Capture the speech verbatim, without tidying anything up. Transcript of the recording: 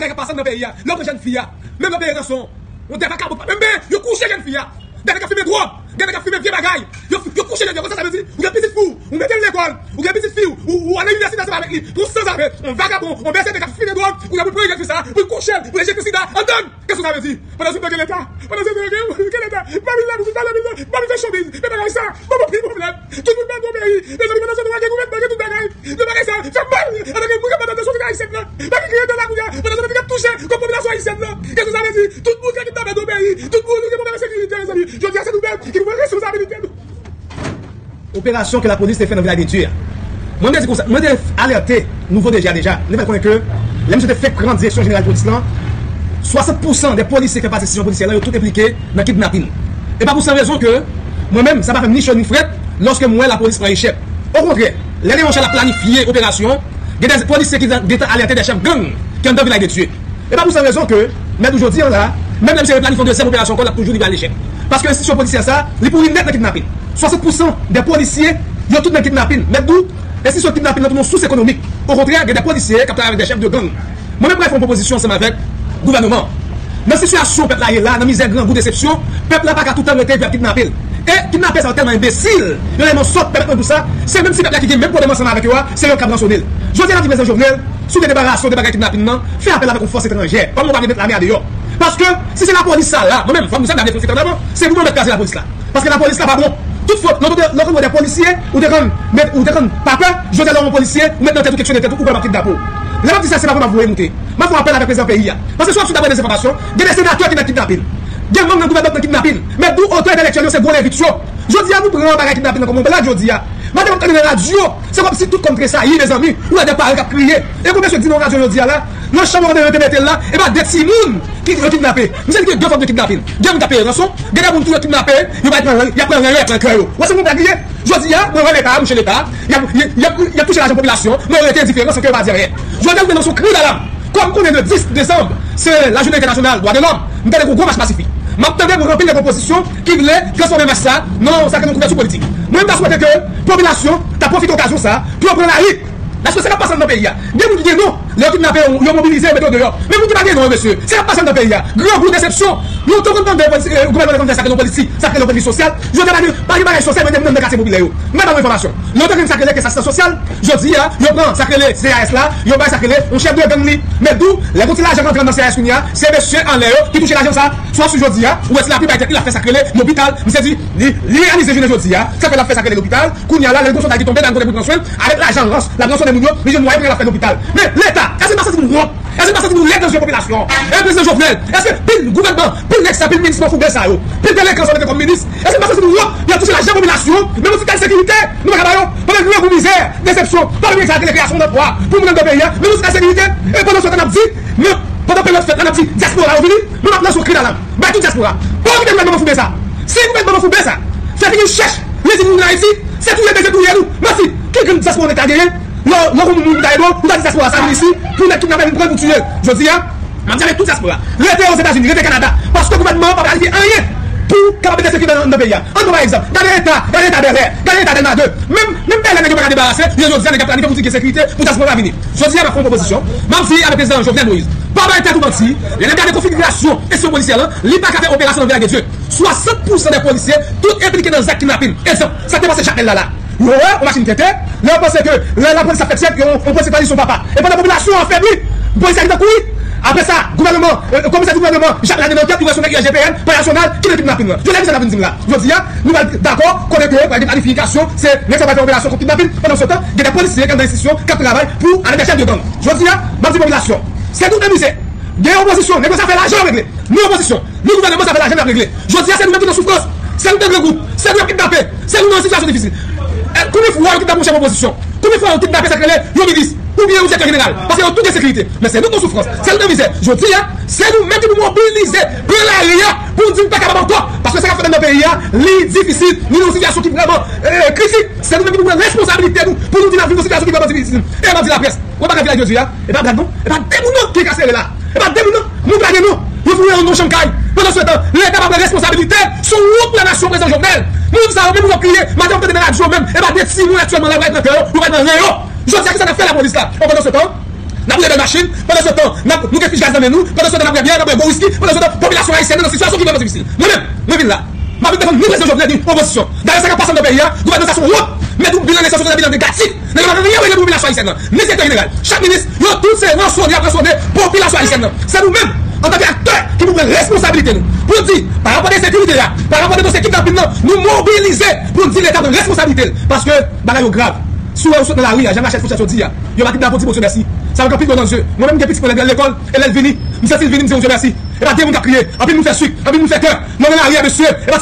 k ap pase nan peyi a. Lè w pran jèn fi a, menm nan peye ranson, yon dè vakabon pa menm benyen, yo kouche jèn fi a. Dè nèg k ap fimen dwòg, dè nèg k ap fimen vye bagay. Yo, yo kouche jèn fi a konsa, sa vle di, ou gen pitit fi w, ou mete l lekòl, ou gen pitit fi w, ou, ou al nan inivèsite ansanm avèk li, pou sanzave, yon vakabon, yon mèsenè k ap fimen dwòg, ou gen pou l pran jèn fi sa, pou l kouche l, pou l enjekte sida anndan l. Kèske sa vle di? Pandan se tan gen Leta, pandan se tan gen, gen Leta, pa vin la pou vin pale, pa vin fè showbiz, men bagay sa, pa bon pi pwoblèm. Tout moun pa bon peyi. Mezanmi, pandan se tan gen gouvènman, gen tout bagay. Men bagay sa fè m mal. Antanke moun k ap pataje sou figi ayisyèn nan, pa ki kreye tè la kounye a. Pandan se tan ki ap touche kòm popilasyon ayisyèn nan. Kèske sa vle di? Tout moun k ap kidnape nan peyi, tout moun ki gen pwoblèm ensekirite, mezanmi. Jodi a, se nou menm ki pou pran responsabilite nou. Operasyon ke lapolis te fè nan Vilaj de Dye a. Mwen te di konsa, mwen te alète nouvo D G a deja. Mwen te fè l konnen ke lè misye te fenk pran direksyon jeneral polis lan, swasant pousan de polisye ki fè pati sesyon polisyè lan, yo tout enplike nan kidnapin. E pa pou san rezon ke mwen menm, sa pa fè m ni cho ni frèt lòske m wè lapolis pran echèk. Okontrè, lè Leon Charles ap planifye operasyon, gen de polisye ki gentan alète de chèf gang ki anndan Vilaj de Dye. E pa pou san rezon ke, mèt di w jodi a la, menm lè misye planifye yon dezyèm operasyon ankò, l ap toujou rive a lechèk. Paske enstitisyon polisyè sa, li pouri nèt nan kidnapin. Swasant pousan de polisye, yo tout nan kidnapin. Mèt di w, enstitisyon kidnapin nan tounen yon sous ekonomik. Okontrè, gen de polisye k ap travay avèk de chèf de gang. Mwen menm, mwen fè yon pwopozisyon ansanm avèk gouvènman. Nan sitiyasyon pèp la ye la, nan mizè, grangou, desepsyon, pèp la pa ka toutan rete epi y ap kidnape l. E kidnapè sa yo tèlman enbesil, yo tèlman sòt, pèmèt mwen di w sa, se menm si pèp la ki gen menm pwoblèm ansanm avèk yo a, se yo k ap ransone l. Jodi a, n ap di, Prezidan Jovenel, si w te debarase w de bagay kidnapin nan, fè apèl avèk yon fòs etranjè. Kòm nou pa vle met lame a deyò. Paske, si se lapolis sa la, mwen menm, fò m di w sa, m ta vle fè yon ti tandaman, se pou mwen mèt kraze lapolis la. Paske lapolis la pa bon. Tout fòt, lè w tande, lè w tande de polisye, ou te konn, ou te konn pa pè, jodi a lè w yon polisye, ou met nan tèt ou kèksyon de tèt ou, ou kwè m ap kidnape w. Lè m ap di sa, se pa pou m ap voye moute. M ap fè yon apèl avèk prezidan peyi a. Paske si w ap swiv dapre de enfòmasyon, gen de senatè ki nan kidnapin. Gen manm nan gouvènman k nan kidnapin. Men di w otè entèlektyèl yo se gwo levit yo. Jodi a, nou pran bagay kidnapin nan kòm yon blag jodi a. Maten m ap tande nan radyo, se kòmsi tout kòn tresayi, mezanmi. Ou wè de paran k ap kriye. E pou mesye di nan radyo jodi a la, nan chanm yo te mete l la, e pa de timoun ki yo kidnape. Misye di gen de fòm de kidnapin. Gen moun k ap peye ranson, gen de moun tou yo kidnape, yo bay pran, y ap pran ren yo, y ap pran kè yo. Wè se yon blag li ye. Jodi a, mwen wè Leta, mouche Leta, y ap, y, y ap, y ap touche lajan popilasyon, men yo rete endiferan san ke yo pa di anyen. Jodi a, nou te lanse yon kri dalam. Kòm konnen le dis desanm, se lajounen entènasyonal dwa de lòm, m tande gen yon gwo mach pasifik. M ap tande gen anpil nèg opozisyon ki vle transfòme mach sa nan sa k rele yon kouvèti politik. Mwen, m ta swete ke popilasyon ta pwofite okazyon sa pou yo pran lari. Paske sa k ap pase anndan peyi a. Gen moun ki gen non, lè yo kidnape yo, yo mobilize, yo mete yo deyò. Men moun ki pa gen non yo, mesye, sa k ap pase anndan peyi a. Grangou, desepsyon. Nou te konn tande, eh, gouvènman te konn fè sa k rele yon politik, sa k rele yon politik sosyal. Jodi a, pa gen, pa gen bagay sosyal, men gen moun nan katye popilè yo. Mwen ba nou enfòmasyon. Lè yo te gen sa k rele kès asistans sosyal, jodi a, yo pran sa k rele C A S la, yo bay sa k rele yon chèf de gang li. Men di w, lè gon ti lajan k antre anndan C A S kounye a, se mesye anlè yo ki touche lajan sa. Swa sou jodi a, ou wè Ti Lapli bay tèt li, l ap fè sa k rele lopital. Misye di, li, li reyalize jounen jodi a, sa fè l ap fè sa k rele lopital. Kounye a la, lè l gon soldaj ki tonbe, l al kote pou l pran swen l, avèk lajan rans, l ap ransone moun yo, li jwenn mwayen pou l al fè lopital. Men, Leta, èske n pa santi nou wont? Èske n pa santi nou lèd nan je popilasyon? E prezidan Jovenel, èske pil gouvènman, pil nèg sa, pil minis manfouben sa yo, pil delenkan sa yo mete kòm minis, èske n pa santi nou wont? Y ap touche lajan popilasyon, menm yon ti kay sekirite, nou pa ka ba yo, pandan grangou, mizè, desepsyon, pa menm sa k rele kreyasyon anplwa pou moun anndan peyi a, menm yon ti kay sekirite, e pandan se tan n ap di, men, pandan peryòd fèt la, n ap di, dyaspora yo vini, men n ap lanse yon kri dalam. Bay tout dyaspora. Pa kite gouvènman manfouben sa. Si gouvènman manfouben sa fè figi l chèch, li di nou vin Ayiti, se touye bezwen touye nou. Mèsi. Ki grenn dyaspora nèg ta genyen? Lè, lè yon moun ta ede w, ou ta di dyaspora sa vin isi, pou nèg kidnapè vin pran l pou tiye l. Jodi a, m ap di avèk tout dyaspora, rete Ozetazini, rete Kanada, paske gouvènman an pa planifye anyen pou kapab ede sekirite nan, nan peyi a. Ann pran pa egzanp, gade eta, gade eta Bèlè, gade eta Dèlma de. Menm, menm Bèlè nèg yo pa ka debarase, jounen jodi a nèg ap planifye pou di gen sekirite, pou dyaspora vini. Jodi a, m ap fè yon pwopozisyon. M ap di avèk prezidan Jovenel Moïse, pa bay tèt ou manti. Lè n ap gade konfigirasyon enstitisyon polisyè lan, li pa ka fè operasyon nan Vilaj de Dye. Swasant pousan de polisye, tout enplike nan zak kidnapin. Egzanp, sa k te pase Jakmèl la la. Yo wè yon machin tenten, lè yo panse ke lè lapolis ap fè tyèk, yon, yon polisye ta di se yon papa. E pandan popilasyon an febli, polisye a gentan kouri. Apre sa, gouvènman, eh, komisè di gouvènman Jakmèl la gen ankèt, li wè se yon nèg I G P N, Pè Nasyonal, ki nan kidnapin lan. Jodi a, ki sa n ap vin di m la? Jodi a, nou pral dakò konnen ke pral gen planifikasyon, se nèg sa pral fè operasyon kont kidnapin. Pandan se tan, gen de polisye ki anndan enstitisyon k ap travay pou al dèyè chèf de gang. Jodi a, m ap di popilasyon, se nou nan mizè. Gen opozisyon, nèg yo sa fè lajan yo regle. Nou opozisyon, nou gouvènman sa fè lajan n ap regle. Jodi a, se nou menm ki nan soufrans. Se nou nan grangou. Se nou y ap kidnape. Se nou nan sitiyasyon difisil. E, konbyen fwa yo kidnape yon chèf opozisyon? Konbyen fwa yo kidnape sa k rele yon minis? Oubyen yon direktè jeneral? Paske yo tout gen sekirite. Men se nou k nan soufrans. Se nou k nan mizè. Jodi a, se nou menm ki pou mobilize, pran lari a, pou nou di nou pa kapab ankò. Paske sa k ap fèt anndan peyi a, li difisil. Nou nan yon sitiyasyon ki vrèman, e, kritik. Se nou menm ki pou pran responsablite nou, pou nou di n ap viv yon sitiyasyon ki vrèman difisil. E m ap di laprès, ou pa ka vilaj jodi a. E pa blag non. E pa de moun non ki enkasere la. E pa de moun non. Moun pa gen non. Yo foure yon non chanm kay. Pandan se tan, Leta pa pran responsabilite. Se yon wont pou lanasyon, prezidan Jovenel. Moun sa yo, menm yo ap kriye. Maten, w ap tande nan radyo menm. E pa de timoun aktyèlman la, yo pral pran kè yo, yo pral pran ren yo. Jodi a, kisa n ap fè lapolis la? Pandan se tan, N ap woule bèl machin, pandan se tan, n ap, nou gen fich gaz nan men nou, pandan se tan, n ap bwè byè, n ap bwè gwo wiski, pandan se tan, popilasyon ayisyèn nan nan sitiyasyon ki vrèman difisil. Mwen menm, mwen vin la. M ap vin defann ni prezidan Jovenel, ni opozisyon. Dayè, sa k ap pase anndan peyi a, gouvènman sa se yon wont. Mèt ou bilan eleksyon, se yon bilan negatif. Nèg yo pa fè anyen pou regle pou popilasyon ayisyèn nan. Ni sektè jeneral. Chak minis, yo tout se ransone, y ap ransone popilasyon ayisyèn nan. Se nou menm, antanke aktè, ki pou pran responsabilite nou. Pou n di, pa rapò de ensekirite a, pa rapò de dosye kidnapin nan, nou mobilize pou n di Leta pran responsabilite l. Paske bagay yo grav. Si w wè yo sot nan lari a, jan Rachel Fouchette yo di a, yo pa kidnape w, di Bondye mèsi. Sa fè anpil dlo nan zye. Mwen menm, m gen pitit mwen, lè l al lekòl, e lè l vini, m santi l vini, m di Bondye mèsi. E pa de moun k ap kriye. Anpil moun fè swit, anpil moun fè kè. Mwen nan lari a, mesye, e pa